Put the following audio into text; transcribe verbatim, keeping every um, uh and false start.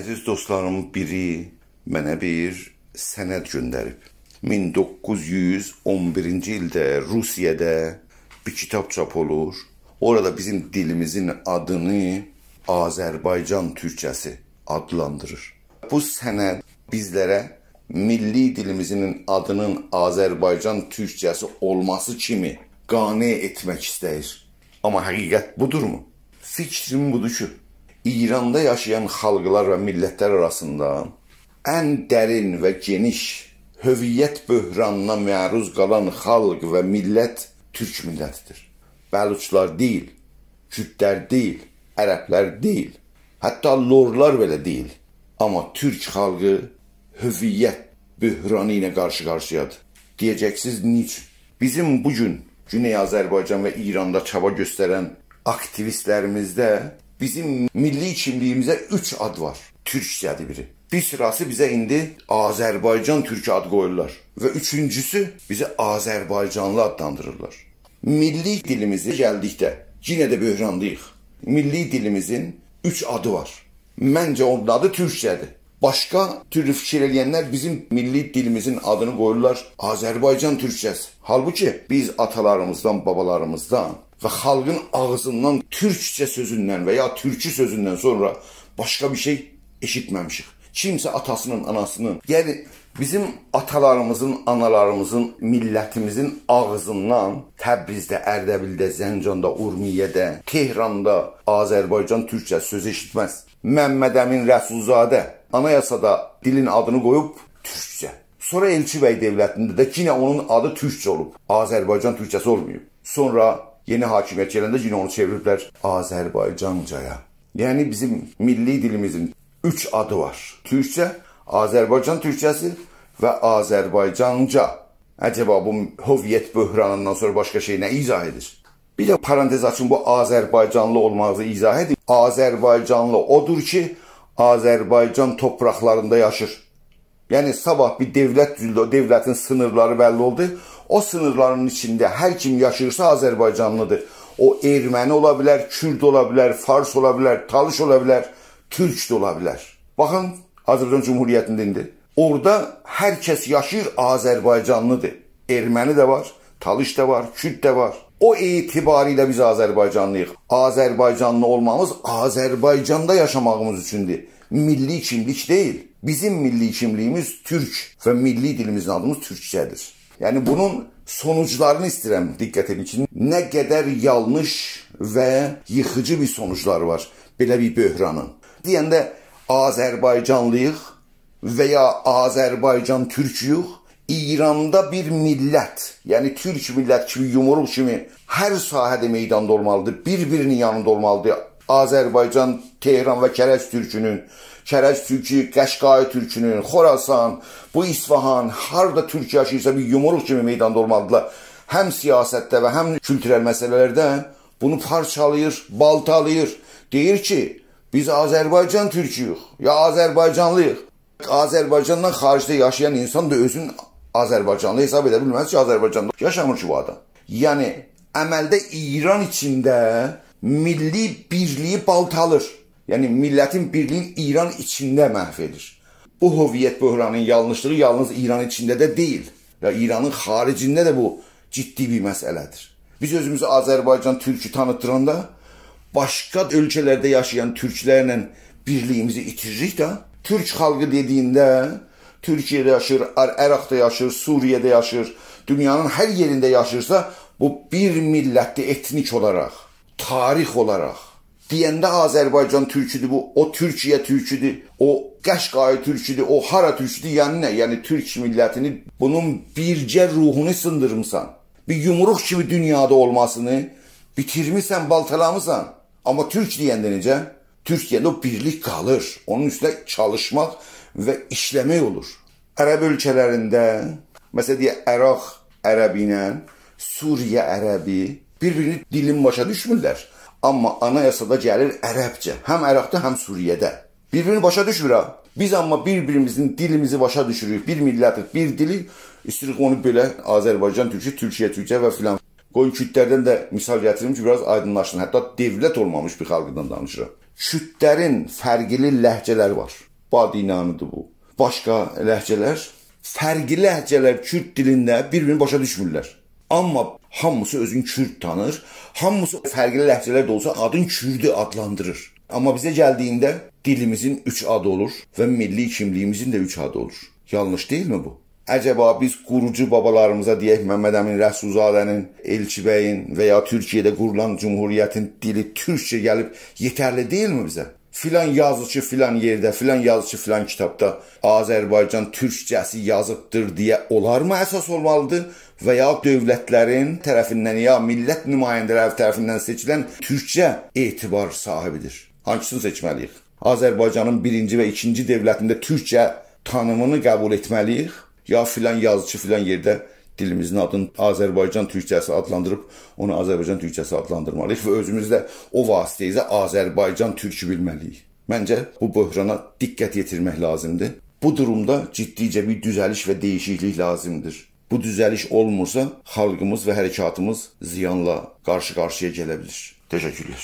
عزیز دوستلاریم، بیری منه بیر سند گؤندریب. مین دوققوز یوز اون بیرینجی ایلده روسیه‌ده بیر کیتاب چاپ اولور. اورادا بیزیم دیلیمیزین آدینی آذربایجان تورکجه‌سی آدلاندیریر. بو سند بیزلره میللی دیلیمیزین آدینین آذربایجان تورکجه‌سی اولماسی کیمی قانع ائتمک ایسته‌ییر. آمما حقیقت بودورمو؟ فیکریم بودور کی، ایراندا یاشایان خالقلار و میللتلر آراسیندا ان درین و گئنیش هویت بحرانینا معروض قالان خالق و میللت تورک میللتیدیر. بلوچلار دئییل، کوردلر دئییل، عربلر دئییل، حتی لورلار بئله دئییل. آمما تورک خالقی هویت بحرانی ایله قارشی-قارشییادیر. دئیه‌جکسینیز، نیچین؟ بیزیم بو گون گونئی آذربایجان و ایراندا چابا گؤسترن آکتیویستلریمیزده بیزیم میللی کیملیییمیزه اوچ آد وار. تورکجه‌دیر بیری. بیر سیراسی بیزه ایندی آذربایجان تورکو آد قویورلار و اوچونجوسو بیزی آذربایجانلی آدلاندیریرلار. میللی دیلیمیزه گلدیکده، یئنه ده بحرانداییق. میللی دیلیمیزین اوچ آدی وار. منجه، اونون آدی تورکجه‌دیر. باشقا تورلو فیکیر ائله‌ینلر بیزیم میللی دیلیمیزین آدینی قویورلار آذربایجان تورکجه‌سی. حالبوکی بیز آتالاریمیزدان، بابالاریمیزدان و خالقین آغزیندان تورکجه سؤزوندن و یا تورکو سؤزوندن سونرا باشقا بیر شئی ائشیتمه‌میشیک. کیمسه آتاسینین، آناسینین، یعنی بیزیم آتالاریمیزین، آنالاریمیزین، میللتیمیزین آغزیندان تبریزده، اردبیلده، زنجاندا، اورمیه‌ده، تهراندا آذربایجان تورکجه سؤز ائشیتمز. محمد امین رسول‌زاده آنایاسادا دیلین آدینی قویوب تورکجه. سونرا ائلچی‌بی دؤولتینده ده یئنه اونون آدی تورکجه اولوب. آذربایجان تورکجه‌سی اولماییب. سونرا یئنی حاکمیت گلنده یئنه اونو چئویریبلر آذربایجانجایا. یعنی بیزیم میللی دیلیمیزین اوچ آدی وار. تورکجه، آذربایجان تورکجه‌سی و آذربایجانجا. عجبا بو هویت بحرانیندان سونرا باشقا شئی نه ایضاح ائدیر؟ بیر ده پارانتز آچیم، بو آذربایجانلی اولماغی ایضاح ائدیم. آذربایجانلی اودور کی، آذربایجان توپراقلاریندا یاشیر. یعنی، صاباح بیر دؤولت دوزولدو، او دؤولتین سینیرلاری بللی اولدو. او سینیرلارین ایچینده هر کیم یاشاییرسا، آذربایجانلیدیر. او ارمنی اولا بیلر، کورد اولا بیلر، فارس اولا بیلر، تالیش اولا بیلر، تورک ده اولا بیلر. باخین، آذربایجان جمهوریتینده ایندی اورادا هر کس یاشاییر، آذربایجانلیدیر. ارمنی ده وار، تالیش دا وار، کورد ده وار. او اعتبار ایله بیز آذربایجانلی‌ییق. آذربایجانلی اولمامیز آذربایجاندا یاشاماغیمیز اوچوندور. میللی کیملیک دئییل. بیزیم میللی کیملیییمیز تورک و میللی دیلیمیزین آدیمیز تورکجه‌دیر. یعنی بونون سونوجلارینی ایسته‌ییرم دقت ائدین کی، نه قدر یانلیش و ییخیجی بیر سونوجلاری وار بئله بیر بحرانین. دئینده آذربایجانلی‌ییق، و یا آذربایجان تورکویوک، ایراندا بیر میللت، یعنی تورک میللت کیمی، یومروق کیمی هر ساحه‌ده میداندا اولمالیدیر، بیر-بیرینین یانیندا اولمالیدیر. آذربایجان، تهران و کرج تورکونون، کرج تورکو، قشقایی تورکونون، خراسان، بو اصفهان، هاردا تورک یاشاییرسا، بیر یومروق کیمی میداندا اولمالیدیرلار. هم سیاستده و هم کولتورل مسئله‌لرده بونو پارچالاییر، بالتالاییر. دئییر کی، بیز آذربایجان تورکویوک، یا آذربایجانلی‌ییق. آذربایجاندان خارجده یاشایان اینسان دا اؤزون آذربایجانلی حساب ائده بیلمز کی، آذربایجاندا یاشامیر کی بو آدام. یعنی، عملده ایران ایچینده میللی بیرلیگی بالتالیر. یعنی، میللتین بیرلیگینی ایران ایچینده محو ائدیر. بو هویت بحرانینین یانلیشلیغی یالنیز ایران ایچینده ده دئییل. یا ایرانین خاریجینده ده بو جدی بیر مسئله‌دیر. بیز اؤزوموزو آذربایجان تورکو تانیتدیراندا باشقا اؤلکه‌لرده یاشایان تورکلرله بیرلیگیمیزی ایتیریریک ده. تورک خالقی دئدیگینده تورکیه‌ده یاشیر، عر-، عراقدا یاشیر، سوریه‌ده یاشیر، دونیانین هر یئرینده یاشیرسا، بو بیر میللتدیر ائتنیک اولاراق، تاریخ اولاراق. دئینده آذربایجان تورکودور بو، او تورکیه تورکودور، او قشقایی تورکودور، او هارا تورکودور، یعنی نه؟ یعنی تورک میللتینی بونون بیرجه روحونو سیندیرمیسان. بیر یومروق کیمی دونیادا اولماسینی بیتیرمیسن، بالتالامیسان. آمما تورک دئینده نئجه؟ تورک دئینده او بیرلیک قالیر. اونون اوستونده چالیشماق و ایشله‌مک اولور. عرب اؤلکه‌لرینده، مثلا، دئیک، عراق عربی ایله سوریه عربی بیر-بیرینین دیلینی باشا دوشمورلر. آمما آنایاسادا گلیر عربجه. هم عراقدا، هم سوریه‌ده. بیر-بیرینی باشا دوشمور ها. بیز آمما بیر-بیریمیزین دیلیمیزی باشا دوشوروک. بیر میللتیک، بیر دیلی، ایسته‌ییریک اونو بؤلک، آذربایجان تورکو، تورکیه تورکجه و فلان. قویون کوردلردن ده مثال گتیریم کی، بیر آز آیدینلاشسین. حتی دؤولت اولمامیش بیر خالقدان دانیشیرام. کوردلرین فرقلی لهجه‌لری وار. بادینانی‌دیر بو. باشقا لهجه‌لر، فرقلی لهجه‌لر کورد دیلینده بیر-بیرینی باشا دوشمورلر. آمما هامیسی اؤزونو کورد تانیر، هامیسی فرقلی لهجه‌لر ده اولسا آدین کوردو آدلاندیریر. آمما بیزه گلدیگینده دیلیمیزین اوچ آدی اولور و میللی کیملیگیمیزین ده اوچ آدی اولور. یانلیش دئییلمی بو؟ عجبا بیز قوروجو بابالاریمیزا دئیک، ممد امین رسول‌زاده‌نین، ائلچی‌بیین و یا تورکیه‌ده قورولان جمهوریتین دیلی تورکجه گلیب یئترلی دئییلمی بیزه؟ فلان یازیچی فلان یئرده، فلان یازیچی فلان کیتابدا آذربایجان تورکجه‌سی یازیبدیر دئیه اونلار مو اساس اولمالیدیر؟ و یا دؤولتلرین طرفیندن، یا میللت نماینده‌لری طرفیندن سئچیلن تورکجه اعتبار صاحیبیدیر؟ هانسینی سئچمه‌لی‌ییک؟ آذربایجانین بیرینجی و ایکینجی دؤولتینده تورکجه تانیمینی قبول ائتمه‌لی‌ییک، یا فلان یازیچی فلان یئرده دیلیمیزین آدینی آذربایجان تورکجه‌سی آدلاندیریب، اونو آذربایجان تورکجه‌سی آدلاندیرمالی‌ییق و اؤزوموز ده او واسطه ایله آذربایجان تورکو بیلمه‌لی‌ییک. منجه، بو بحرانا دقت یئتیرمک لازیمدیر. بو دورومدا جدیجه بیر دوزه‌لیش و دییشیکلیک لازیمدیر. بو دوزه‌لیش اولمورسا، خالقیمیز و حرکاتیمیز زیانلا قارشی-قارشییا گله بیلیر. تشکرلر.